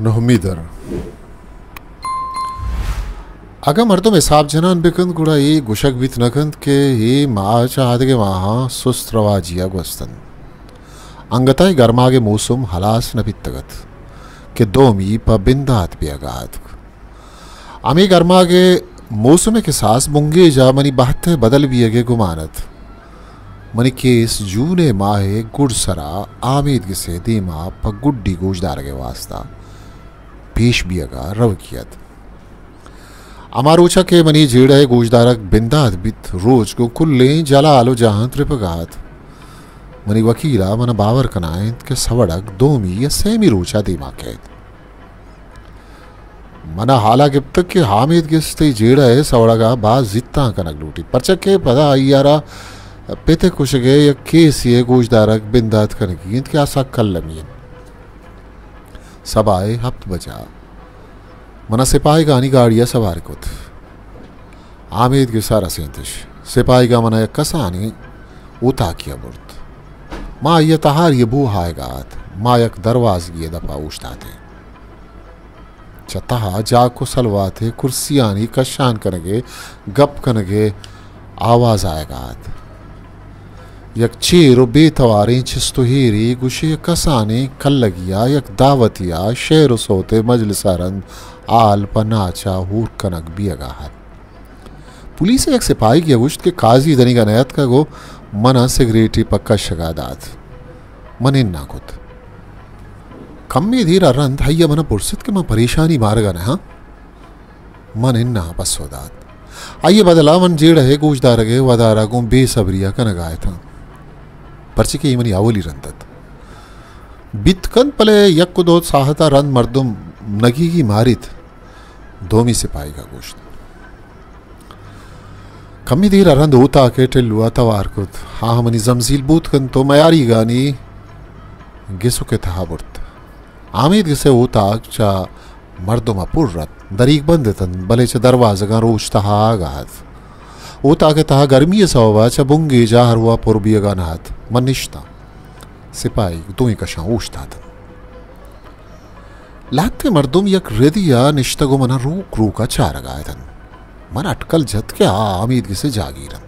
نہمی در۔ اگاں مردم حساب جنان بہ کنت، گڑا اے گوشگ بیت نہ کنت کہ اے ماہ چہ آدگہ ماہاں سست رواجی ءَ گوست انت۔ انگت ءَ گرماگ ءِ موسم ہلاس نہ بیتگ ات کہ دومی پہ بندات بیگ ءَ اتک۔ ہمے گرماگ ءِ موسم ءِ کساس بنگیج ءَ منی بہت ءِ بدل بیگ ءِ گمان ات۔ منی کیس جون ءِ ماہ ءِ گڈسر ءَ آمیدگس ءِ دیم ءَ پہ گڈی گوشدارگ ءِ واستہ پیش بیگ ءَ روگی ات۔ ہما روچ ءَ کہ منی جیڑہ ءِ گوشدارگ بندات بیت، روچ گوں کلیں جلال ءُ جاہاں ترپگ ءَ ات۔ منی وکیل ءَ من ءَ باور کنائینت کہ سوڑگ دومی یا سیمی روچ ءَ دیم ءَ کئیت۔ من ءَ ہال ءَ گپتگ کہ آمیدگس تئی جیڑہ ءِ سوڑگ ءَ باز زیتاں کنگ لوٹیت، پرچا کہ پدا آئی ءَ را پت ءِ کشگ ءِ یک کیسے ءِ گوشدارگ بندات کنگی انت کہ آ سک المی انت۔ سباہ ءِ ہپت بجہ ءَ من ءَ سپاہیگانی گاڑی ءَ سوار کت۔ آمیدگس ءَ رسینتش۔ سپاہیگ ءَ من ءَ یک کسانیں اوتاکے ءَ برت۔ ما آئی ءَ تہاری ءِ بو آیگ ءَ ات۔ ما یک دروازگے ءِ دپ ءَ اوشتاتیں۔ چہ تہا جاک ءُ سلوات ءِ کرسیانی کشان کنگ ءِ گپ کنگ ءِ آواز آیگ ءَ ات۔ یک چیر ءُ بے تواریں چست ءُ ایرے گوشے کسانیں کلگی ءَ یک دعوتے ءَ شعر ءُ سوت ءِ مجلس ءَ رند ہال پہ ناچ ءَ ہور کنگ بیگ ءَ ات۔ پولیس ءِ یک سپاہیگے ءَ گوشت کہ قاضی دنیگا نیاتکگ ءُ من ءَ سگریٹے پہ کشگ ءَ دات۔ من اناں کت۔ کمے دیر ءَ رند آئی ءَ من ءَ پرست کہ من پریشانی مارگ ءَ نہ آں۔ من اناں پسو دات۔ آئی ءِ بدل ءَ من جیڑہ ءِ گوشدارگ ءِ ودار ءَ گوں بے صبری ءَ کنگ ءَ اتاں، پرچے کہ اے منی اولی رند ات۔ بیت کنت، بلے یک ءُ دو ساہت ءَ رند مردم نگیگی ماریت۔ دومی سپاہیگ ءَ گوشت۔ کمی دیر ءَ رند اوتاک ءِ ٹلو ءَ توار کت۔ آ منی زمزیل بوت کنت ءُ میاریگانی گسک ءِ تہا برت۔ آمیدگس ءِ اوتاک چہ مردم ءَ پر ات۔ دریگ بند اتنت، بلے چہ دروازگاں روچ تہا آگ ءَ ات۔ اوتاک ءِ تہا گرمی ءِ سوب ءَ چہ بنگیج ءَ ہروا پر بیگ ءَ نہ ات۔ من نشتاں۔ سپاہیگ دوئیں کشاں اوشتاتنت۔ لہتے مردم یک ردی ءَ نشتگ ءُ من ءَ روک روک ءَ چارگ ءَ اتنت۔ من اٹکل جت کہ آ آمیدگس ءِ جاگیر انت۔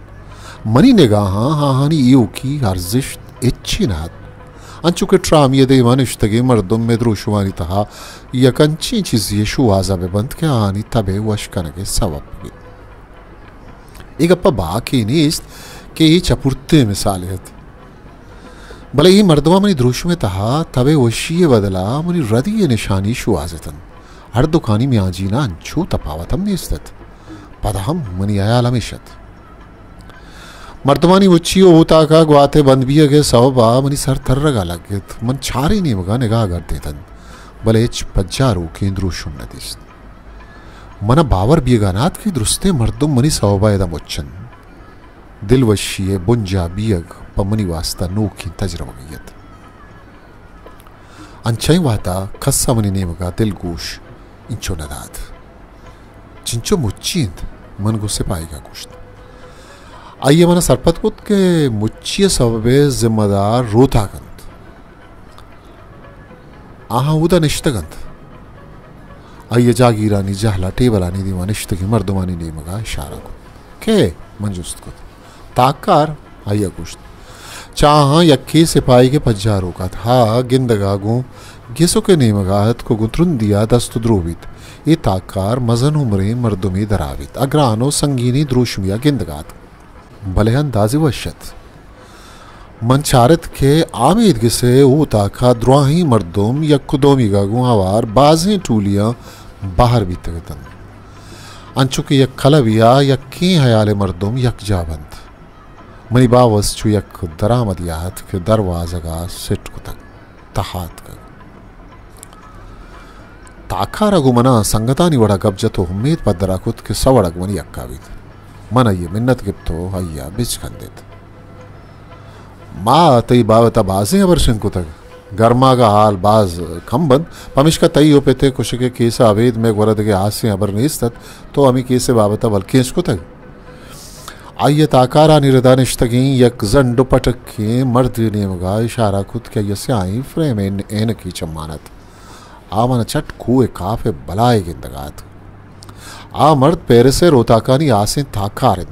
منی نگاہاں آہانی ایوکی ارزشت ہچی نہ ات۔ انچو کہ ٹرامی ءِ دیم ءَ نشتگیں مردم ءِ دروشمانی تہا یک انچیں چیزے ءِ شوہاز ءَ بہ بنت کہ آہانی تب ءِ وش کنگ ءِ سوب بہ بیت۔ اے گپ ءَ باکے نیست کہ اے چپرتیں مثالے ات۔ بلے اے مردماں منی دروشم ءِ تہا تب ءِ وشی ءِ بدل ءَ منی ردی ءِ نشانی شوہاز اتنت۔ ہر دکانی میانجین ءَ انچو تپاوت ہم نیست ات۔ پدا ہم منی ہیال ہمیش ات۔ مردمانی مچی ءُ اوتاک ءَ گوات ءِ بند بیگ ءِ سوب ءَ منی سر ترگ ءَ لگت۔ من چاریں نیمگ ءَ نگاہ گردینتنت، بلے ہچ پجاروکیں دروشم نہ دیست۔ من ءَ باور بیگ ءَ نہ ات کہ درستیں مردم منی سوب ءَ ادا مچ انت۔ دلوشی ءِ بنجاہ بیگ پہ منی واستہ نوکیں تجربگے ات۔ انچیں وہد ءَ کس ءَ منی نیمگ ءَ دلگوش انچو نہ دات۔ چنچو مچی انت؟ من گوں سپاہیگ ءَ گوشت۔ آئی ءَ من ءَ سرپد کت کہ مچی ءِ سبب ءِ ذمہ دار روتاک انت۔ آہاں اودا نشتگ انت۔ آئی ءَ جاگیرانی جہل ءَ ٹیبلانی دیم ءَ نشتگیں مردمانی نیمگ ءَ اشارہ کت۔ کئے؟ من جست کت۔ تاککار؟ آئی ءَ گوشت۔ چہ آہاں یکے سپاہیگ ءِ پجاروک ات۔ آ گندگ ءَ گوں گسک ءِ نیمگ ءَ اتک ءُ گوں ترندی ءَ دست ءُ دروبیت۔ اے تاککار مزن عمریں مردمے درا بیت۔ آ گران ءُ سنگینیں دروشمے ءَ گندگ ءَ اتک۔ بلے اندازے وش ات۔ من چارت کہ آمیدگس ءِ اوتاک ءَ دراہیں مردم یک ءُ دومیگ ءَ گوں ہوار بازیں ٹولیاں بہر بیتگ اتنت۔ انچو کہ یک کلبے ءَ یکیں ہیالے مردم یکجاہ بنت۔ منی باوست چو یک درآمدے ءَ ات کہ دروازگ ءَ سٹ کتگ۔ تہا اتکگ۔ تاکار ءَ گوں من ءَ سنگتانی وڑ ءَ گپ جت ءُ امیت پدر ءَ کت کہ سوڑگ منی حق ءَ بیت۔ من آئی ءِ منت گپت ءُ آئی ءَ بچکندت۔ ما تئی بابت ءَ بازیں ہبر شنگ کتگ۔ گرماگ ءَ حال باز کم بنت، پمیشکا تئی ءُ پت ءِ کشگ ءِ کیس ءَ ابید مئے گور ءَ دگہ ہاسیں ہبر نیست ات۔ تو ہمے کیس ءِ بابت ءَ بلکیں اشکتگ؟ آئی ءَ تاکارانی رد ءَ نشتگیں یک زنڈ ءُ پٹکیں مردے ءِ نیمگ ءَ اشارہ کت کہ آئی ءَ سیاہیں فریمیں عینکے چمان ات۔ آ من چٹ کوہ کاف ء بلائے گندگ ء ات۔ آ مرد پیرس ء روتاکانی آسیں تاکار انت۔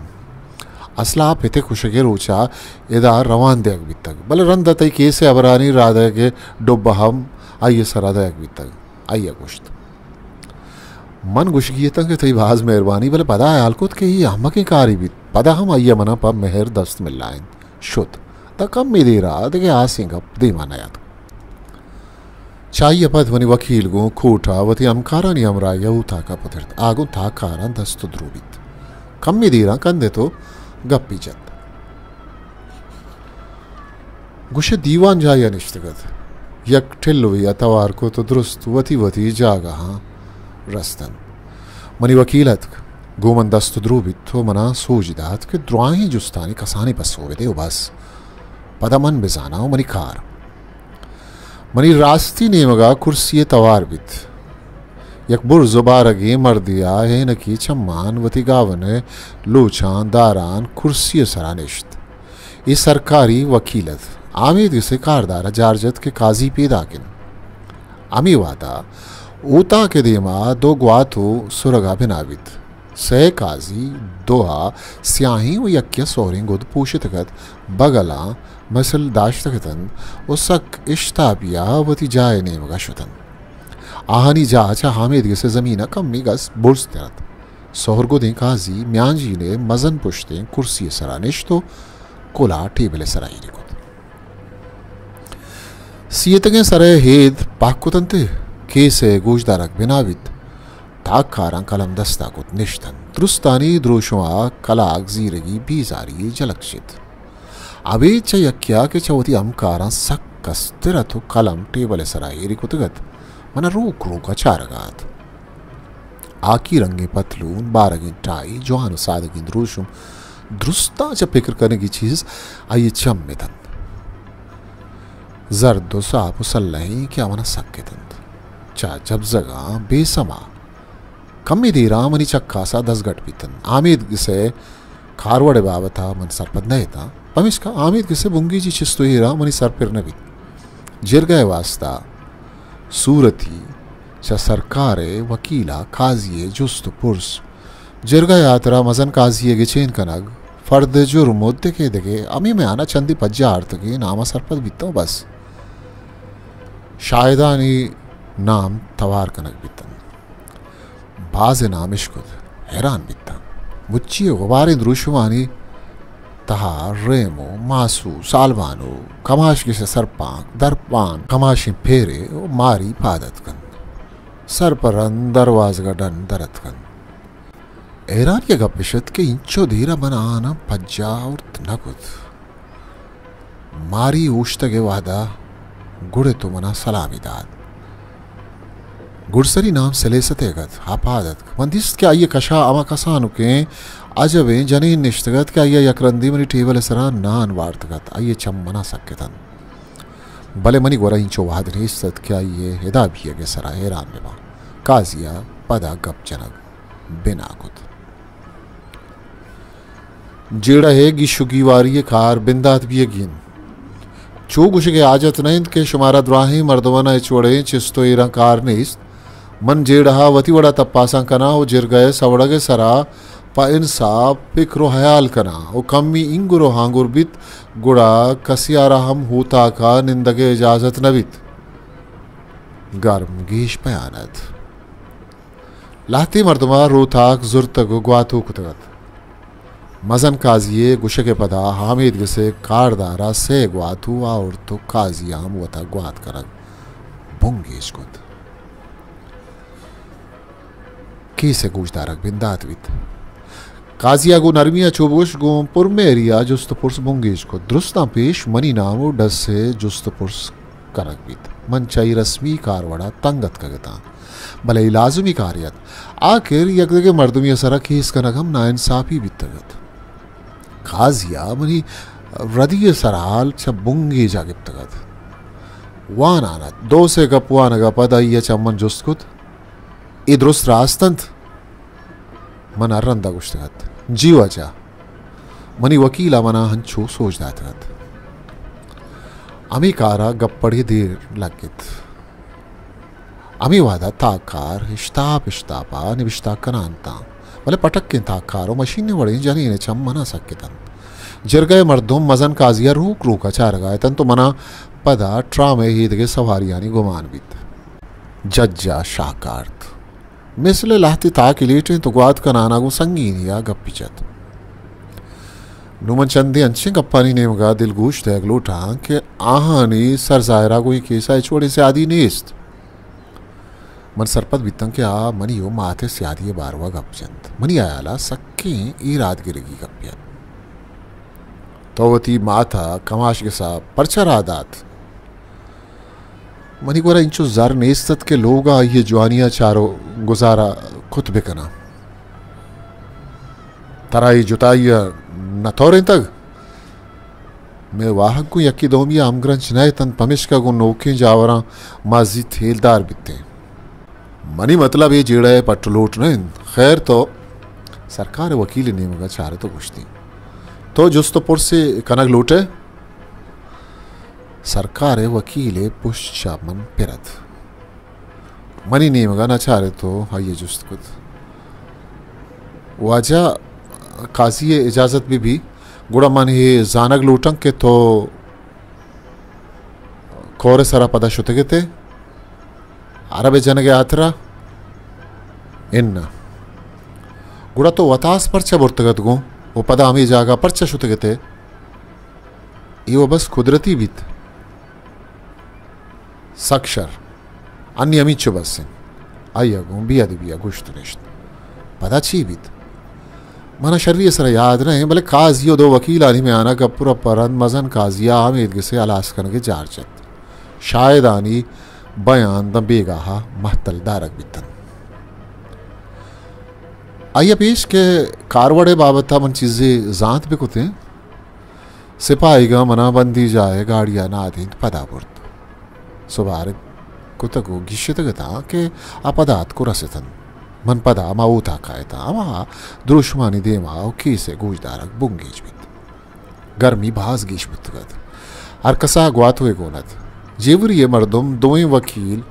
اصل ء آ پت ء کشگ ء روچ ء ادا روان دیگ بیتگ، بلے رند ء تئی کیس ء ہبرانی رادگ ء ڈب ء ہم آئی ء سرا دیگ بیتگ۔ آئی ء گوشت، من گوشگی اتاں کہ تئی باز مہربانی، بلے پدا ہیال کت کہ اے احمقیں کارے بیت۔ پدا ہم آئی ء منا پہ مہر دست ملائینت۔ شت۔ داں کمے دیر ء دگہ آسیں گپ دیما نیاتک۔ چہ آئی ء پد منی وکیل گوں کوٹ ء وتی ہمکارانی ہمراہی ء اوتاک ء پترت۔ آ گوں تاکاراں دست ء دروبیت۔ کمے دیراں کندت ء گپے جت۔ گوشئے دیوان جاہے ء نشتگ ات۔ یک ٹلوے ء توار کت ء درست وتی وتی جاگہاں رست انت۔ منی وکیل اتک، گوں من دست ء دروبیت ء منا سوج دات کہ دراہیں جستانی کسانیں پسو بدئے ء بس۔ پدا من بزاناں ء منی کار۔ منی راستی نیمگ ء کرسی ء توار بیت۔ یک برز ء بارگیں مردے ء عینکی چمان وتی گاون ء لوچاں داران کرسی ء سرا نشت۔ اے سرکاری وکیل ات۔ آمیدگس ء کاردار ء جار جت کہ قاضی پیداک انت۔ ہمے وہد ء اوتاک ء دیم ء دو گوات ء سرگ ء بنا بیت۔ سئے قاضی، دوہ سیاہیں و یکے ء سہریں گد پوشتگ ات، بگلاں مسل داشتگ اتنت و سک اشتاپی ء وتی جاہ ء نیمگ ء شتنت۔ آہانی جاہ چہ ہامیدگس ء زمین ء کمے گس برزتر ات۔ سہرگدیں قاضی میانجین ء مزن پشتیں کرسی ء سرا نشت و کلاہ ٹیبل ء سرا ایری کت۔ سیتگیں سر ء ہید پاک کتنت ء کیس ء گوشدارگ بنا بیت۔ تاکاراں قلم دستا کت نشتنت۔ درستانی دروشم ء کلاگ زیرگی بیزاری جلک شت۔ ابید چہ یکے ء کہ چہ وتی ہمکاراں سک کستر ات و قلم ٹیبل ء سرا ایری کتگ ات، منا روک روک ء چارگ ء ات۔ ہاکی رنگیں پتلون، بارگیں ٹائی، جوان و سادگیں دروشم، درستاں چہ پکر کنگی چیز آئی ء چم اتنت۔ زرد و ساپ و سلہیں کہ آ منا سک اتنت۔ چہ جبزگاں بے سما۔ کمے دیراں منی چکاسا دزگٹ بیتنت۔ آمیدگس ء کاروڑ ء بابت ء من سرپد نہ اتاں، پمیشکا آمیدگس ء بنگیجی چست و ایراں منی سر پر نہ بیت۔ جرگہ ء واستا صورتی چہ سرکار ء وکیل ء قاضی ء جست و پرس، جرگہ ء ہاترا مزن قاضی ء گچین کنگ، فرد جرم و دگہ دگہ، ہمے میان ء چندے پجا آرتگیں نام ء سرپد بیتاں و بس۔ شاہدانی نام توار کنگ بیتنت۔ باز نام اشکت، حیران بیتاں۔ مچی غباریں دروشمانی تہا ریمو، ماسو، سالبانو، کماش گش سرپانک، درپان، کماشیں پیرے و ماری پاد اتکنت۔ سر پہ رند دروازگہ ڈن در اتکنت۔ حیرانی ء گپ اش ات کہ اینچو دیر ء من آناں پجا آورت نہ کت۔ ماری اوشتگ ء وہدا گڑ ء تو منا سلامی دات۔ گڈسری نام سلیست ء گت، آ پاد اتک۔ من دیست کہ آئی ء کشا ہما کسانکیں عجبیں جنین نشتگ ات کہ آئی ء یک رندے منی ٹیبل ء سرا نان وارتگ ات۔ آئی ء چم منا سک اتنت۔ بلے منی گورا اینچو وہد نیست ات کہ آئی ء ادا بیگ ء سرا حیران بہ باں۔ قاضی ء پدا گپ جنگ بنا کت۔ جیڑہ ء گیش و گیواری ء کار بندات بیگی انت۔ چو گوشگ ء حاجت نہ انت کہ شمارا دراہیں مردماں ہچ وڑیں چست و ایراں کار نیست۔ من جیڑہ ء وتی وڑا تپاساں کناں و جرگہ ء سوڑگ ء سرا پہ انصاف پکر و ہیال کناں و کمی اینگر و ہانگر بیت، گڑا کسے ء را ہم ہوتاک ء نندگ ء اجازت نہ بیت۔ گرم گیش پیان ات۔ لہتے مردماں روتاک زرتگ و گواتو کتگ ات۔ مزن قاضی ء گوشگ ء پدا حامید گس ء کاردار ء سئے گواتو آورت و قاضی ء ہم وتا گوات کنگ بنگیج کت۔ کیس ء گوشدارگ بندات بیت۔ قاضی ء گوں نرمی ء چو بگوش گوں پر مہری ء جست و پرس بنگیج کت۔ درستاں پیش منی نام و ڈس ء جست و پرس کنگ بیت۔ من چہ اے رسمی کار وڑا تنگ اتکگ اتاں، بلے اے لازمی کارے ات۔ آخر یک دگہ مردمے ء سرا کیس کنگ ہم ناانصافی بیتگ ات۔ قاضی ء منی ردی ء سرحال چہ بنگیج ء گپتگ ات۔ وانان ات۔ دو سے گپ وانگ ء پد آئی ء چہ من جست کت، اے درست راست انت؟ من ہر رند ء گوشتگ ات، جی واجہ۔ منی وکیل ء منا ہنچو سوج داتگ ات۔ ہمے کار ء گپڑے دیر لگت۔ ہمے وہدا تاککار اشتاپ اشتاپا نبشتہ کنان تاں، بلے پٹکیں تاککار و مشین وڑیں جنین چم منا سکتنت۔ جرگہ مردم مزن قاضیا روک روکا چارگا اتنت و منا پدا ٹرامئے ایدگہ سواریانی گمان بیت۔ ججا شاہ کارت۔ مثل لہتے تاکے لیٹیں تو گوات کنانا گوں سنگینیا گپی جت۔ نوں من چندے انچیں گپانی نیمگا دلگوش دئیگ لوٹاں کہ آہانی سر ظاہرا گوں اے کیسا ہچ وڑیں سیادی نیست۔ من سرپد بیتاں کہ آ منی و ماتئے سیادیئے باروا گپ جنت۔ منی ہیالا سکیں ایراد گرگی گپے ات۔ تو وتی ماتا کماش گسا پرچا راہ دات؟ منی گورا انچو زر نیست ات کہ لوگا آئیئے جوانیا چار و گزارا کت بکناں۔ ترا اے جتائیا نہ تورینتگ؟ مئے واہگ گوں یکے دومیا ہمگرنچ نہ اتنت، پمیشکا گوں نوکیں جاوراں ما زیت ہیلدار بیتیں۔ منی مطلب اے جیڑہ ء پٹ و لوٹ نہ انت۔ خیر، تو سرکار ء وکیل ء نیمگ ء چارت و گوشتی، تو جست و پرسے کنگ لوٹ ئے؟ سرکار ء وکیل ء پشت چہ من پر ات۔ منی نیمگ ء نہ چارت و آئی ء جست کت، واجہ، قاضی ء اجازت بہ بی، گڑا من اے زانگ لوٹاں کہ تو کور ء سرا پدا شتگ ات ئے؟ عرب ء جنگ ء ہاترا؟ اناں۔ گڑا تو وتاس پرچا برتگ ات گوں و پدا ہمے جاگہ پرچا شتگ ات ئے؟ اے و بس قدرتی بیت۔ سک شر۔ انی ہمینچو بس انت۔ آئی ء گوں بے ادبی ء گوشت و نشت۔ پدا چی بیت؟ من ء شری ء سرا یاد نہ انت، بلے قاضی و دو وکیلانی میان ء گپ و رپ ء رند مزن قاضی ء آمید گس ء ہلاس کنگ ء جار جت۔ شاہدانی بیان داں بیگاہ ء مہتل دارگ بیت انت۔ آئی ء پیش کہ کاروڑ ء بابت ء من چیزے زانت بہ کتیں، سپاہیگاں منا بندیجاہ ء گاڑی ء نادینت پدا برت۔ سبارگ کتگ و گیشتگ اتاں کہ آ پدا اتک و رست انت۔ من پدا ہما اوتاک ء اتاں، ہما دروشمانی دیما و کیس ء گوشدارگ بنگیج بیت۔ گرمی باز گیش بوتگ ات۔ ہر کسا گواتوے گون ات۔ جیوری ء مردم، دوئیں وکیل،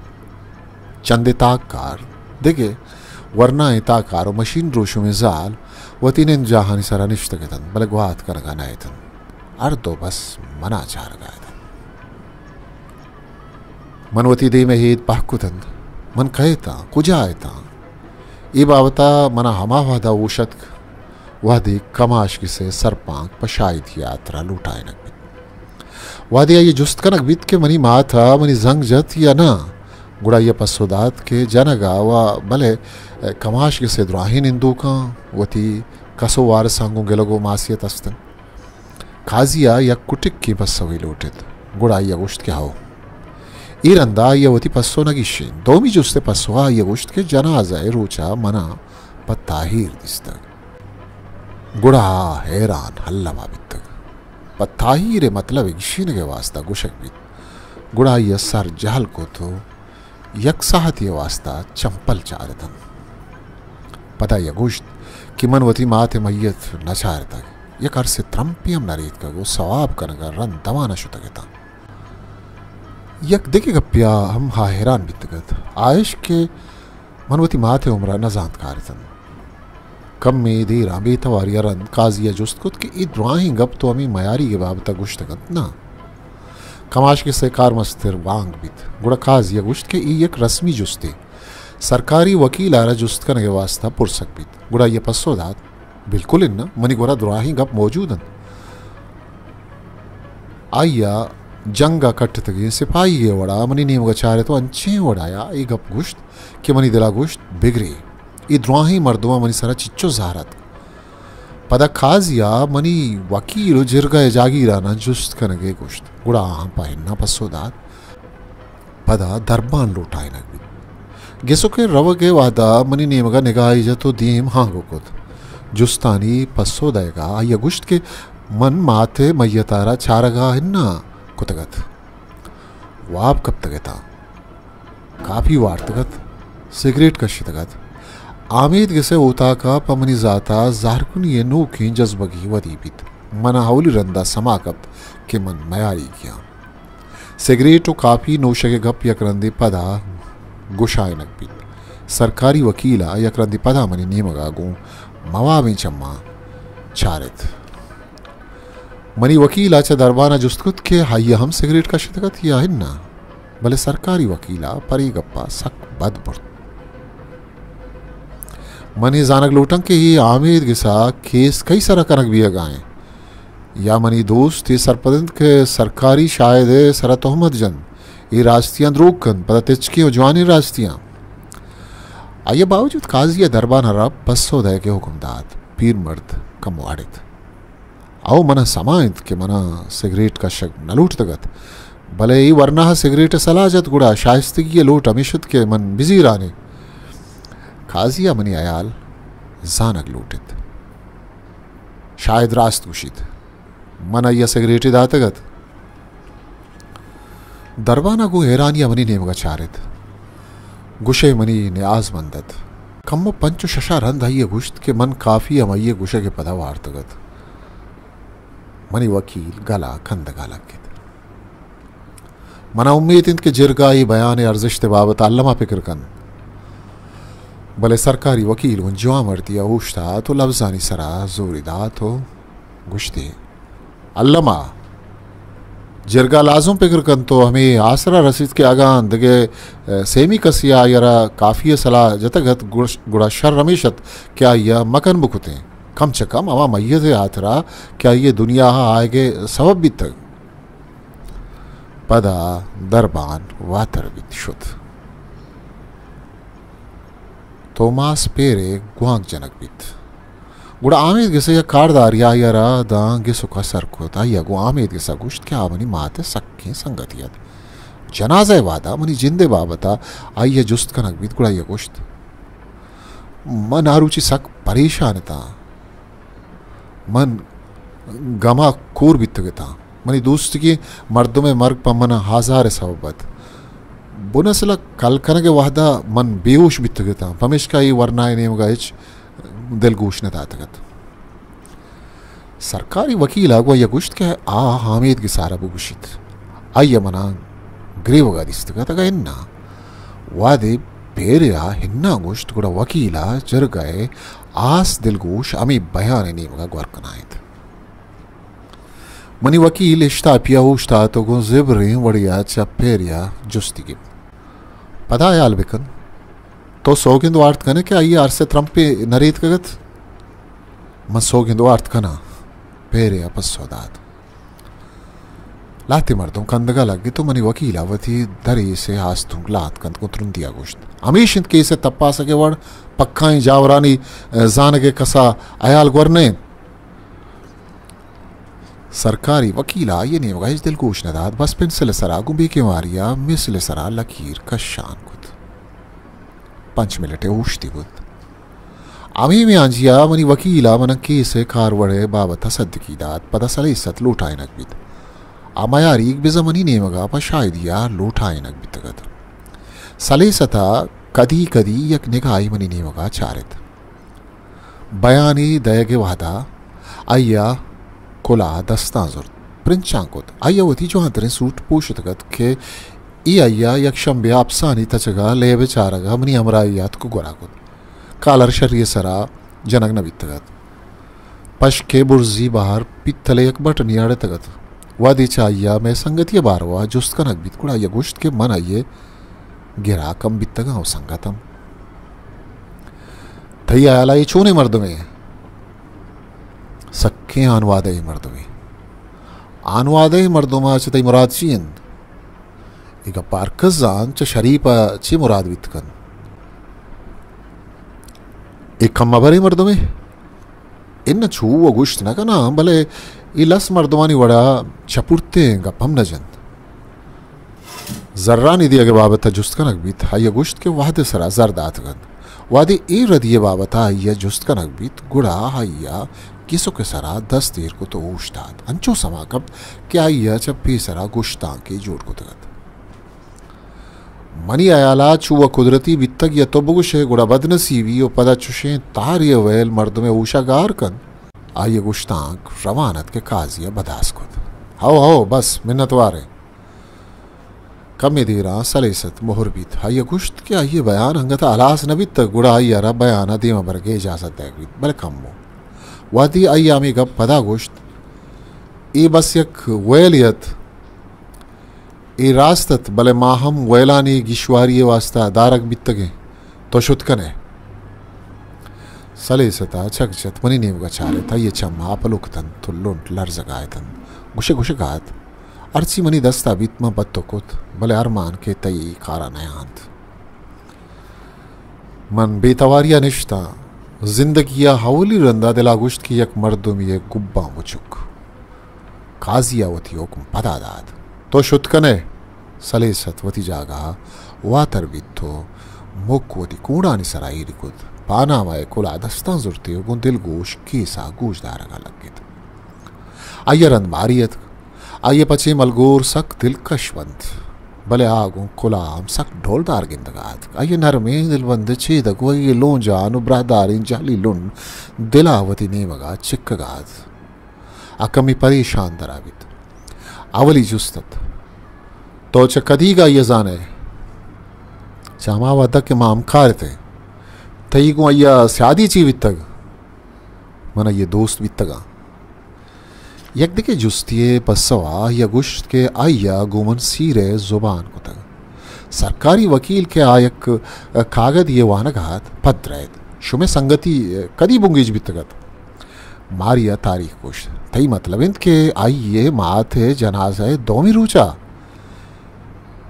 چندے تاککار، دگہ ورنائیں تاککار و مشین دروشمیں زال وتی نند جاہانی سرا نشتگ اتنت، بلے گوات کنگا نہ اتنت۔ ہر دو بس منا چارگا اتنت۔ من وتی دیم ء ہید پہک کتنت۔ من کئے اتاں؟ کجا اتاں؟ اے بابت ء منا ہما وہد ء ہوش اتک، وہدے کماش گس ء سرپانک پہ شاہدی ء ہاترا لوٹائینگ بیت۔ وہدے آئی ء جست کنگ بیت کہ منی مات ء منی زنگ جت یا نہ، گڑا آئی ء پسو دات کہ جنگ ء و بلے کماش گس ء دراہیں نندوکاں وتی کس و وارساں گوں گلگ و ماسیت است انت۔ قاضی ء یک کٹکیں پسوے لوٹت، گڑا آئی ء گوشت کہ ہئو۔ اے رندا آئی ء وتی پسو نہ گیشینت۔ دومی جست ء پسو ء آئی ء گوشت کہ جنازہ ء روچ ء منا پہ تاہیر دیستگ۔ گڑا آ حیران الما بیتگ۔ پہ تاہیر ء مطلب ء گیشینگ ء واستا گوشگ بیت۔ گڑا آئی ء سر جہل کت و یک ساہتے ء واستا چمپل چارتنت۔ پدا آئی ء گوشت کہ من وتی مات ء میت نہ چارتگ، یک ارسے ترمپے ہم نہ ریتکگ و ثواب کنگ ء رند دمان ء شتگ اتاں۔ یک دگہ گپے ء ہم آ حیران بیتگ ات، آ اش کہ من وتی مات ء عمر ء نہ زانت کارتنت۔ کمے دیراں بے تواری ء رند قاضی ء جست کت کہ اے دراہیں گپ تو ہمے میاریگ ء بابت ء گوشتگ انت نا؟ کماش گس ء کارمستر وانگ بیت۔ گڑا قاضی ء گوشت کہ اے یک رسمی جستے، سرکاری وکیل ء را جست کنگ ء واستا پرسگ بیت۔ گڑا آئی ء پسو دات، بالکل اناں، منی گورا دراہیں گپ موجود انت۔ آئی ء جنگ ء کٹتگیں سپاہیگے ء وڑا منی نیمگ ء چارت و انچیں وڑایا اے گپ گوشت کہ منی دل ء گوشت، بگرے، اے دراہیں مردماں منی سرا چچو زہر اتک۔ پدا قاضی ء منی وکیل و جرگہ ء جاگیراناں جست کنگ ء گوشت، گڑا آہاں پہ اناں پسو دات۔ پدا دربان لوٹائینگ بیت۔ گسوک ء روگ ء وہدا منی نیمگ ء نگاہے جت و دیم ہانگو کت۔ جستانی پسو دئیگا آئی ء گوشت کہ من مات ء میت ء را چارگا اناں کتگ ات۔ واب کپتگ اتاں۔ کاپی وارتگ ات، سگریٹ کشتگ ات۔ آمید گس ء اوتاک ء پہ منی ذات ء زہرکنی ء نوکیں جزبگے ودی بیت۔ من ء اولی رند ء سما کپت کہ من میاریگی آں۔ سگریٹ و کاپی نوشگ ء گپ یک رندے پدا گشائینگ بیت۔ سرکاری وکیل ءَ یک رندے پدا منی نیمگ ءَ گوں موابیں چماں چارت۔ منی وکیل ءَ چہ دربان ءَ جست کت کہ آئی ءَ ہم سگریٹ کشتگ ات یا اناں، بلے سرکاری وکیل ءَ پرے گپ ءَ سک بد برت۔ من اے زانگ لوٹاں کہ اے آمید گس ءَ کیس کئی سر ءَ کنگ بیگ ءَ انت؟ یا منی دوست اے سرپد انت کہ سرکاری شاہد ءِ سر ءَ تہمت جنت، اے راستیاں دروگ کنت، پدا تچکیں و جوانیں راستیاں؟ آئی ءَ باوجود قاضی ءِ دربان ءَ را پسو دئیگ ءِ حکم دات۔ پیرمرد کمو اڑت۔ او من ءَ سما انت کہ من ءَ سگریٹ کشگ نہ لوٹتگ ات، بلے اے ورنا ءَ سگریٹ ءِ سلاہ جت، گڑا شائستگی ءِ لوٹ ہمیش ات کہ من بزیران ایں۔ قاضی ءَ منی ہیال زانگ لوٹت۔ شاہد راست گوشیت، من آئی ءَ سگریٹے داتگ ات۔ دربان ءَ گوں حیرانی ءَ منی نیمگ ءَ چارت۔ گشئے منی نیاز مند ات۔ کمو پنچ و شش ءَ رند آئی ءَ گوشت کہ من کافی ہمائی ءِ گشگ ءِ پدا وارتگ ات۔ منی وکیل گل ءَ کندگ ءَ لگت۔ من ءَ امیت انت کہ جرگہ ءَ اے بیان ءِ ارزشت ءِ بابت ءَ الم ءَ پکر کنت۔ بلے سرکاری وکیل گوں جوان مردی ءَ اوشتات و لبزانی سر ءَ زورے دات و گوشتی، الم ءَ جرگہ لازم پکر کنت و ہمے آسر ءَ رسیت کہ اگاں دگہ، ءَ، سیمی کسے ءَ آئی ءَ را کافی ءِ سلاہ جتگ ات، گڑ-، گڑا شر ہمیش ات کہ آئی ءَ مکن بکتیں، کم چہ کم ہما میت ءِ ہاترا کہ آئی ءِ دنیا ءَ آیگ ءِ سبب بیتگ۔ پدا دربان واتر بیت شت۔ توماس پیر ءِ گوانک جنگ بیت۔ گڑا آمید گس ءِ یک کاردارے آئی ءَ را داں گس و کسر کت۔ آئی ءَ گوں آمید گس ءَ گوشت کہ آ منی مات ءِ سکیں سنگتے ات۔ جنازہ ءِ وہد ءَ منی جند ءِ بابت ءَ آئی ءَ جست کنگ بیت، گڑا آئی ءَ گوشت، من آ روچی سک پریشان اتاں۔ من گم ءَ کور بیتگ اتاں۔ منی دوستیگیں مردم ءِ مرگ پہ من ءَ آزار ءِ سبب ات۔ بن اصل ءَ کل کنگ ءِ وہد ءَ من بے ہوش بیتگ اتاں، پمیشکا اے ورنا ءِ نیمگ ءَ ہچ دلگوش نہ داتگ ات۔ سرکاری وکیل ءَ گوں آئی ءَ گوشت کہ آ آمید گس ءَ را بگوشیت۔ آئی ءَ من ءَ گریوگ ءَ دیستگ ات، اگاں اناں۔ وہدے پیر ءَ اناں گوشت، گڑا وکیل ءَ جرگہ ءِ ہاس دلگوش ہمے بیان ءِ نیمگ ءَ گور کنائینت۔ منی وکیل اشتاپی ءَ اوشتات و گوں زبریں وڑے ءَ چہ پیر ءَ جستی گپت، پدا ہیال بکن، تو سوگند وارت کنئے کہ آئی ءَ ارس ءِ ترمپے نہ ریتکگ ات؟ من سوگند وارت کناں، پیر ءَ پسو دات۔ لہتے مردم کندگ ءَ لگت و منی وکیل ءَ وتی دریس ءِ آستونک لہت کنت، گوں ترندی ءَ گوشت، ہمیش انت کیس ءِ تپاسگ ءِ وڑ پکائیں جاورانی، ءَ، زانگ ءِ کس ءَ ہیال گور نہ انت۔ سرکاری وکیل ءَ آئی ءِ نیمگ ءَ ہچ دلگوش نہ دات، بس پنسل ءِ سرا گوں بے کماری ءَ مثل ءِ سرا لکیر کشان کت۔ پنچ منٹ ءِ اوشتی بوت۔ ہمے میانجی ءَ منی وکیل ءَ من ءَ کیس ءِ کاروڑ ءِ بابت ءَ سدکی دات، پدا سلیست لوٹائینگ بیت۔ آ میاریگ بزاں منی نیمگ ءَ پہ شاہدی ءَ لوٹائینگ بیتگ ات۔ سلیست ءَ کدی کدی یک نگاہے منی نیمگ ءَ چارت۔ بیانے دئیگ ءِ وہد ءَ آئی ءَ کلاہ دستاں زرت، پرنچاں کت۔ آئی ءَ وتی جوانتریں سوٹ پوشتگ ات کہ اے آئی ءَ یک شمبے ءَ اپسانی تچگ ءَ لیب ءِ چارگ ءَ منی ہمراہی ءَ اتک ءُ گورا کت۔ کالر شری ءِ سرا جنگ نہ بیتگ ات۔ پشک ءِ برزی بہر پیتل ءِ یک بٹنے اڑتگ ات۔ وہدے چہ آئی ءَ مئے سنگتی ءِ باروا جست کنگ بیت، گڑا آئی ءَ گوشت کہ من آئی ءِ گراک ہم بیتگاں ءُ سنگت ہم۔ تئی ہیال ءَ اے چونیں مردمے؟ سکیں آنوادہ ئیں مردمے۔ آنوادہ ئیں مردم ءَ چہ تئی مراد چی انت؟ اے گپ ءَ ہرکس زانت، چہ شریپ ءَ چی مراد بیت کنت؟ اے کم ہبریں مردمے؟ اناں، چو ءَ گوشت نہ کناں، بلے اے لس مردمانی وڑا چپرتیں گپ ہم نہ جنت۔ زرانی دیگ ءِ بابت ءَ جست کنگ بیت، آئی ءَ گوشت کہ وہد ءِ سرا زر داتگ انت۔ وہدے اے ردی ءِ بابت ءَ آئی ءَ جست کنگ بیت، گڑا آئی ءَ گسک ءِ سرا دست ایر کت ءُ اوشتات۔ انچو سما کپت کہ آئی ءَ چہ پیسرا گشتانکے جوڑ کتگ ات۔ منی ہیال ءَ چو ءَ قدرتی بیتگ یا تو بگوش ئے، گڑا بدنصیبی ءُ پدا چشیں تہارے ءِ ویل مردم ءِ ہوش ءَ گار کنت۔ آئی ءِ گشتانک روان ات کہ قاضی ءَ بداس کت۔ ہئو، ہئو، بس، منتوار ایں۔ کمے دیراں سلیست مہر بیت۔ آئی ءَ گوشت کہ آئی ءِ بیان انگت ءَ ہلاس نہ بیتگ، گڑا آئی ءَ را بیان ءَ دیم ءَ برگ ءِ اجازت دئیگ بیت، بلے کمو۔ وہدے آئی ءَ ہمے گپ پدا گوشت، اے بس یک ویلے ات، اے راست ات، بلے ما ہم ویلانی گیشواری ءِ واستا دارگ بیتگیں۔ تو شت کن ئے۔ سلیست ءَ چک جت، منی نیمگ ءَ چارت، آئی ءِ چم آپ لوک اتنت، تو لنٹ لرزگ ءَ اتنت۔ گوشے گوشگ ءَ ات، ہرچی منی دست ءَ بیت، من پہ تو کت، بلے ارمان کہ تئی کار ءَ نیانت۔ من بے تواری ءَ نشتاں۔ زندگی ءِ اولی رند ءَ دل ءَ گوشت کہ یک مردمے ءِ گباں بچک۔ قاضی ءَ وتی حکم پدا دات۔ تو شت کن ئے۔ سلیست وتی جاگہ ءَ واتر بیت، تو مک وتی کونڈانی سرا ایر کت، پانامہ ءِ کلاہ دستاں زرت ءُ گوں دلگوش کیس ءَ گوش دارگ ءَ لگت۔ آئی ءَ رند ماری اتک۔ آئی ءِ پچیں ملگور سک دلکش بنت، بلے آ گوں کلاہ ہم سک ڈولدار گندگ ءَ اتک۔ آئی ءِ نرمیں دلبند ءِ چیدگ ءُ آئی ءِ لونجان ءُ براہداریں جہلی لنڈ دل ءَ وتی نیمگ ءَ چکگ ءَ ات۔ آ کمے پریشان در ءَ بیت۔ اولی جست ات، تو چہ کدیگ ءَ آئی ءَ زان ئے؟ چہ ہما وہد ءَ کہ ما ہمکار اتیں۔ تئی گوں آئی ءَ سیادی چی بیتگ؟ من آئی ءِ دوست بیتگاں۔ یک دگہ جستی ءِ پسو ءَ آئی ءَ گوشت کہ آئی ءَ گوں من سیر ءِ زبان کتگ۔ سرکاری وکیل کہ آ یک کاگدے ءِ وانگ ءَ ات، پد درائت۔ شمئے سنگتی کدی بنگیج بیتگ ات؟ ماری ءَ تاریخ گوشت۔ تئی مطلب انت کہ آئی ءِ مات ءِ جنازہ ءِ دومی روچ ءَ؟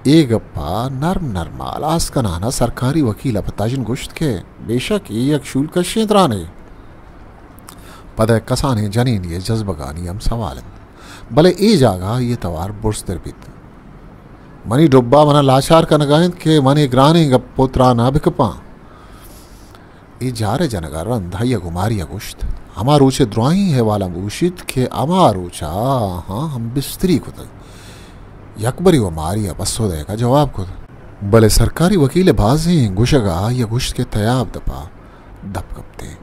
اے گپ ءَ نرم نرم ءَ ہلاس کنان ءَ سرکاری وکیل ءَ پہ تژن گوشت کہ بے شک اے یک شولکشیں ترانے۔ پدا یک کسانیں جنینے ءِ جزبگانی ہم سوال انت، بلے اے جاگہ ءَ آئی ءِ توار برزتر بیت۔ منی ڈبہ من ءَ لاچار کنگ ءَ انت کہ من اے گرانیں گپ ءُ تران ءَ بکپاں۔ اے جار ءِ جنگ ءَ رند آئی ءَ گوں ماری ءَ گوشت، ہما روچ ءِ درائیں احوالاں بگوشیت کہ ہما روچ ءَ آہاں ہم بستری کتگ۔ یکبرے وَ ماری ءَ پسو دئیگ ءَ جواب کت۔ بلے سرکاری وکیل ءِ بازیں گوشگ ءَ آئی ءَ گوشت کہ تیاب دپ ءَ دپ کپتیں۔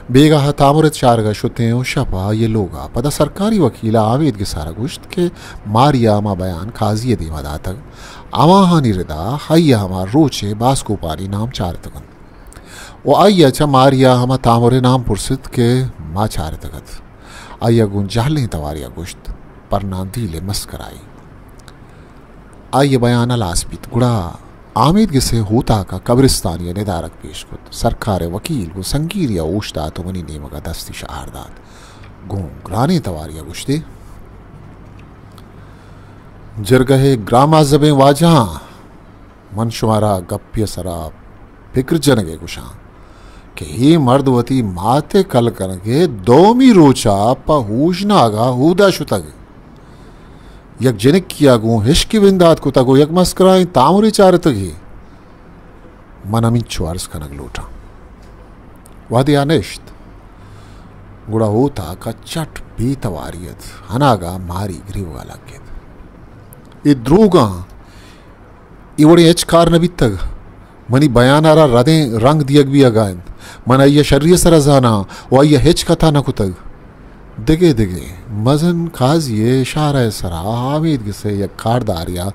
بیگاہ ءَ تامر ءِ چارگ ءَ شتیں ءُ شپ ءَ آئی ءِ لوگ ءَ۔ پدا سرکاری وکیل ءَ آمیدگس ءَ را گوشت کہ ماری ءَ ہما بیان قاضی ءِ دیم ءَ داتگ، ہماہانی رد ءَ آئی ءَ ہما روچ ءِ باسکوپانی نام چارتگ انت۔ ءُ آئی ءَ چہ ماری ءَ ہما تامر ءِ نام پرست کہ ما چارتگ ات۔ آئی ءَ گوں جہلیں توارے ءَ گوشت، پرناندیل ءِ مسکرائی۔ آئی ءِ بیان ہلاس بیت، گڑا آمیدگس ءِ اوتاک ءَ قبرستانی ءِ ندارگ پیش کت۔ سرکار ءِ وکیل گوں سنگیری ءَ اوشتات ءُ منی نیمگ ءَ دستی شہار دات۔ گوں گرانیں توارے ءَ گوشت ئے، جرگہ ءِ گرانمہذبیں واجہاں، من شمارا گپے ءِ سرا پکر جنگ ءِ گوشاں کہ اے مرد وتی مات ءِ کل کنگ ءِ دومی روچ ءَ پہ ہوشناگ ءَ اودا شتگ، یک جنکے ءَ گوں ہشکے بندات کتگ ءُ یک مسکرائیں تامرے چارتگ ئے۔ من ہمینچو عرض کنگ لوٹاں۔ وہدے آ نشت، گڑا اوتاک ءَ چٹ بے تواری ات، اناگہ ماری گریوگ ءَ لگت۔ اے دروگاں، اے وڑیں ہچ کار نہ بیتگ۔ منی بیان ءَ را ردیں رنگ دیگ بیگ ءَ انت۔ من آئی ءَ شری ءِ سرا زاناں ءُ آئی ءَ ہچ کتہ نہ کتگ۔ دگہ دگہ مزن قاضی ءِ اشارہ ءِ سرا آمیدگس ءِ یک کاردارے ءَ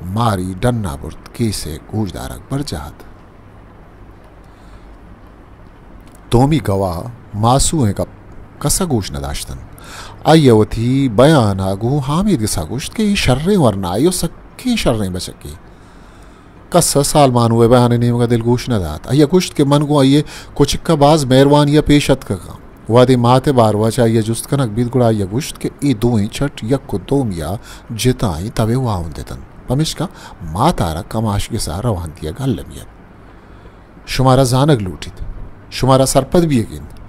ماری ڈن ءَ برت، کیس ءِ گوشدارگ برجاہ ات۔ دومی گواہ ماسو ءِ گپ کس ءَ گوش نہ داشتن۔ آئی ءَ وتی بیان ءَ گوں آمیدگس ءَ گوشت کہ اے شریں ورنائے ءُ سکیں شریں بچکے۔ کس ءَ سالمانو ءِ بیان ءِ نیمگ ءَ دلگوش نہ دات۔ آئی ءَ گوشت کہ من گوں آئی ءِ کچک ءَ باز مہروانی ءَ پیش اتکگاں۔ وہدے مات ءِ باروا چہ آئی ءَ جست کنگ بیت، گڑا آئی ءَ گوشت کہ اے دوئیں چٹ یک ءُ دومی ءَ جتائیں تب ءِ واہند اتنت، پمیشکا مات ءَ را کماش گس ءَ روان دیگ المی ات۔ شمارا زانگ لوٹیت، شمارا سرپد بیگ انت۔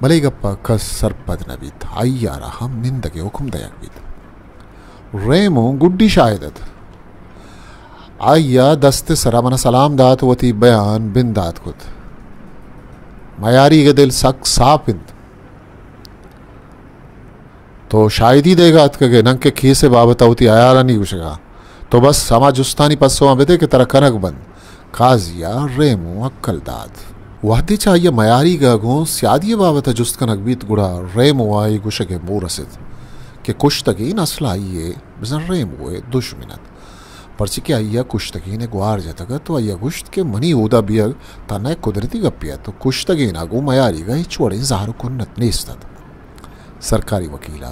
بلے اے گپ ءَ کس سرپد نہ بیت، آئی ءَ را ہم نندگ ءِ حکم دئیگ بیت۔ ریمو گڈی شاہد ات۔ آئی ءَ دست ءِ سرا من ءَ سلام دات، وتی بیان بندات کت۔ میاریگ ءِ دل سک ساپ انت۔ تو شاہدی دئیگ ءَ اتکگ ئے، ننکہ کیس ءِ بابت ءَ وتی ہیالانی گوشگ ءَ۔ تو بس ہما جستانی پسواں بدے کہ ترا کنگ بنت۔ قاضی ءَ ریمو ہکل دات۔ وہدے چہ آئی ءَ میاریگ ءَ گوں سیادی ءِ بابت ءَ جست کنگ بیت، گڑا ریمو ءَ اے گوشگ ءِ موہ رست کہ کشتگیں نسل آئی ءِ بزاں ریمو ءِ دژمن ات۔ پرچہ کہ آئی ءَ کشتگین ءِ گوار جتگ ات ءُ آئی ءَ گوشت کہ منی اودا بیگ تہنا یک قدرتی گپے ات ءُ کشتگین ءَ گوں میاریگ ءَ ہچ وڑیں زہر ءُ کنت نیست ات۔ سرکاری وکیل ءَ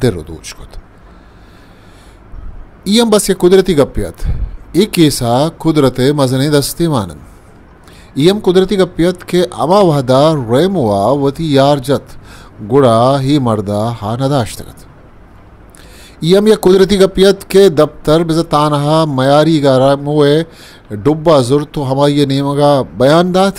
در ءُ دوچ کت۔ اے ہم بس یک قدرتی گپے ات۔ اے کیس ءَ قدرت ءِ مزنیں دستے مان انت۔ اے ہم قدرتی گپے ات کہ ہما وہد ءَ ریمو ءَ وتی یار جت، گڑا اے مرد ءَ ہا نہ داشتگ ات۔ اے ہم یک قدرتی گپے ات کہ دپتر بزاں تانہا میاریگ ءَ ریمو ءِ ڈبہ ءَ زرت ءُ ہمائی ءِ نیمگ ءَ بیان دات۔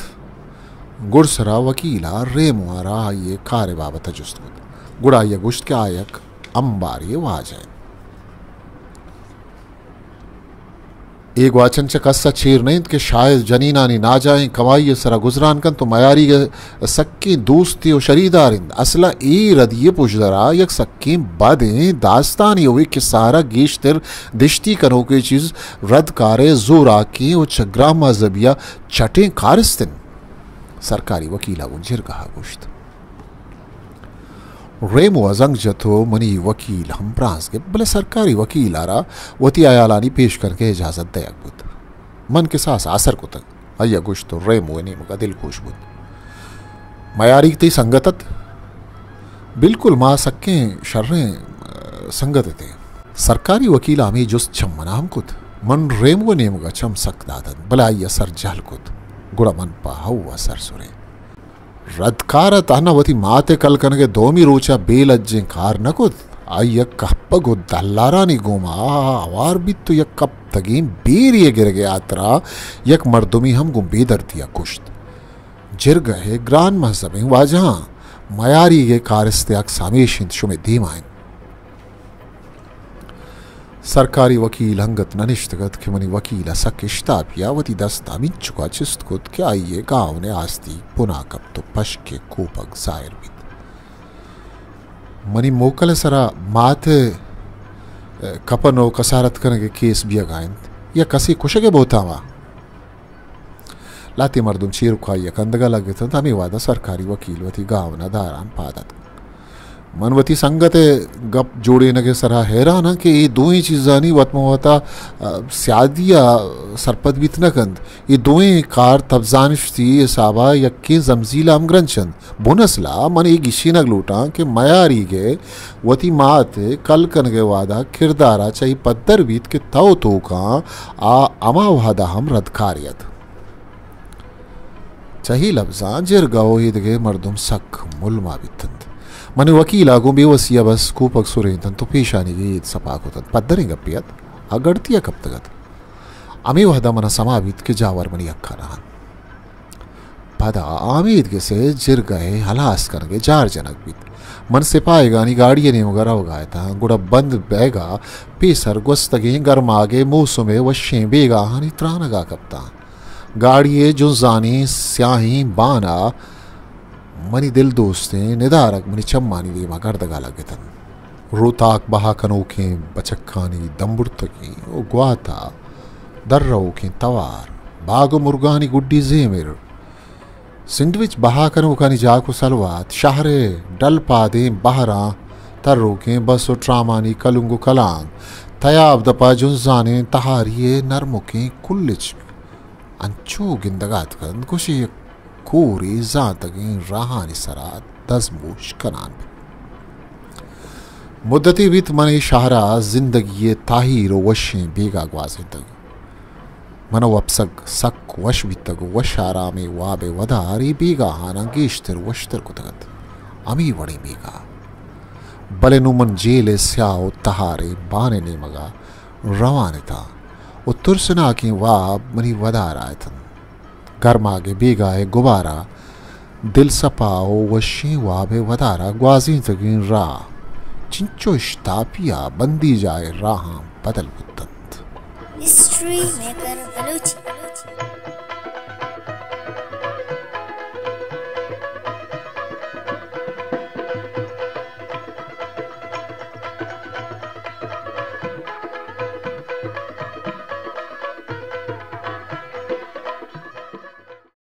گڈسرا وکیل ءَ ریمو ءَ را آئی ءِ کار ءِ بابت ءَ جست کت۔ گڑا آئی ءَ گوشت کہ آ یک امبارے واجہ انت۔ اے گواچن چہ کس ءَ چیر نہ انت کہ شاید جنینانی ناجائیں کمائی ءِ سرا گزران کنت ءُ میاریگ ءِ سکیں دوستے ءُ شریدار انت۔ اصل ءَ اے ردی ءِ پژدر ءَ یک سکیں بدیں داستانے ءُ اے کسہ ءَ را گیشتر دشتی کنوکیں چیز ردکار ءِ زوراکیں ءُ چہ گران مذہبی ءَ چٹیں کارست انت۔ سرکاری وکیل ءَ گوں جرگہ ءَ گوشت۔ ریمو ءَ زنگ جت ءُ منی وکیل ہم برانز گپت، بلے سرکاری وکیل ءَ را وتی ہیالانی پیش کنگ ءِ اجازت دئیگ بوت۔ من کساس ءَ سر کتگ۔ آئی ءَ گوشت ءُ ریمو ءِ نیمگ ءَ دلگوش بوت۔ میاریگ تئی سنگت ات؟ بلکل، ما سکیں شریں، ءَ، سنگت اتیں۔ سرکاری وکیل ءَ ہمے جست چہ من ءَ ہم کت۔ من ریمو ءِ نیمگ ءَ چم سک دات انت، بلے آئی ءَ سر جہل کت۔ گڑا من پہ ہئو ءَ سر سرین۔ ردکار ءَ تہنا وتی مات ءِ کل کنگ ءِ دومی روچ ءَ بے لجیں کار نہ کت۔ آئی ءَ کپگ ءُ دلارانی گوما ہوار بیت ءُ یک کپتگیں بیرے ءِ گرگ ءِ ہاترا یک مردمے ہم گوں بے دردی ءَ کشت۔ جرگہ ءِ گران مذہبیں واجہاں، میاریگ ءِ کارست ءِ عکس ہمیش انت، شمئے دیما انت۔ سرکاری وکیل انگت نہ نشتگ ات کہ منی وکیل ءَ سک اشتاپی ءَ وتی دست ہمینچک ءَ چست کت کہ آئی ءِ گاون ءِ آستیگ بن ءَ کپت ءُ پشک ءِ کوپگ ظاہر بیت۔ منی موکل ءِ سرا مات ءِ، ءَ، کپن ءُ کسارت کنگ ءِ کیس بیگ ءَ انت یا کسے کشگ ءِ بہتام ءَ؟ لہتے مردم چیرکائی ءَ کندگ ءَ لگت انت، ہمے وہد ءَ سرکاری وکیل وتی گاون ءَ داران پاد اتک۔ من وتی سنگت ءِ گپ جوڑینگ ءِ سرا حیران آں کہ اے دوئیں چیزانی وت ماں وتا، ءَ، سیادی ءَ سرپد بیت نہ کنت۔ اے دوئیں کار تبزانشتی حساب ءَ یکیں زمزیل ءَ ہمگرنچ انت۔ بن اصل ءَ من اے گیشینگ لوٹاں کہ میاریگ ءِ وتی مات ءِ کل کنگ ءِ وہد ءَ کردار ءَ چہ اے پدر بیت کہ تو توکاں آ ہما وہد ءَ ہم ردکارے ات۔ چہ اے لبزاں جرگہ ءُ ایدگہ مردم سک ملما بیت انت۔ منی وکیل ءَ گوں بے وسی ءَ بس کوپگ سرینت انت ءُ پیشانیگ ءِ اید سپا کت انت۔ پدریں گپے ات، آ گڑتی ءَ کپتگ ات۔ ہمے وہد ءَ من ءَ سما بیت کہ جاور منی حق ءَ نہ انت۔ پدا آمیدگس ءِ جرگہ ءِ ہلاس کنگ ءِ جار جنگ بیت۔ من سپاہیگانی گاڑی ءِ نیمگ ءَ روگ ءَ اتاں، گڑا بند بیگ ءَ پیسر گوستگیں گرماگ ءِ موسم ءِ وشیں بیگاہانی ترانگ ءَ کپتاں۔ گاڑی ءِ جنزانیں سیاہیں بان ءَ منی دل دوستیں ندارگ منی چمانی دیم ءَ گردگ ءَ لگت انت۔ روتاک بہا کنوکیں بچکانی دمبرتگیں ءُ گوات ءَ در روکیں توار، باگ ءُ مرگانی گڈی زیمر، سینڈوچ بہا کنوکانی جاک ءُ سلوات، شہر ءِ ڈل پادیں بہراں تروکیں بس ءُ ٹرامانی کلنگ ءُ کلانگ، تیاب دپ ءَ جنزانیں تہاری ءِ نرمکیں کلچک انچو گندگ ءَ اتک انت گوشے یک کورے زانتگیں راہانی سرا دزموش کنان بیت۔ مدتے بیت من اے شہر ءَ زندگی ءِ تاہیر ءُ وشیں بیگاہ گوازینتگ۔ من ءَ وپسگ سک وش بیتگ ءُ وش آرامیں واب ءِ ودار اے بیگاہاناں گیشتر وشتر کتگ ات۔ ہمے وڑیں بیگاہ۔ بلے نوں من جیل ءِ سیاہ ءُ تہاریں بان ءِ نیمگ ءَ روان اتاں ءُ ترسناکیں واب منی ودار ءَ اتنت۔ گرماگ ءِ بیگاہ ءِ گبار ءَ دلسپا ءُ وشیں واب ءِ ودار ءَ گوازینتگیں راہ چنچو اشتاپی ءَ بندیجاہ ءِ راہاں بدل بوت انت۔ History maker Balochi.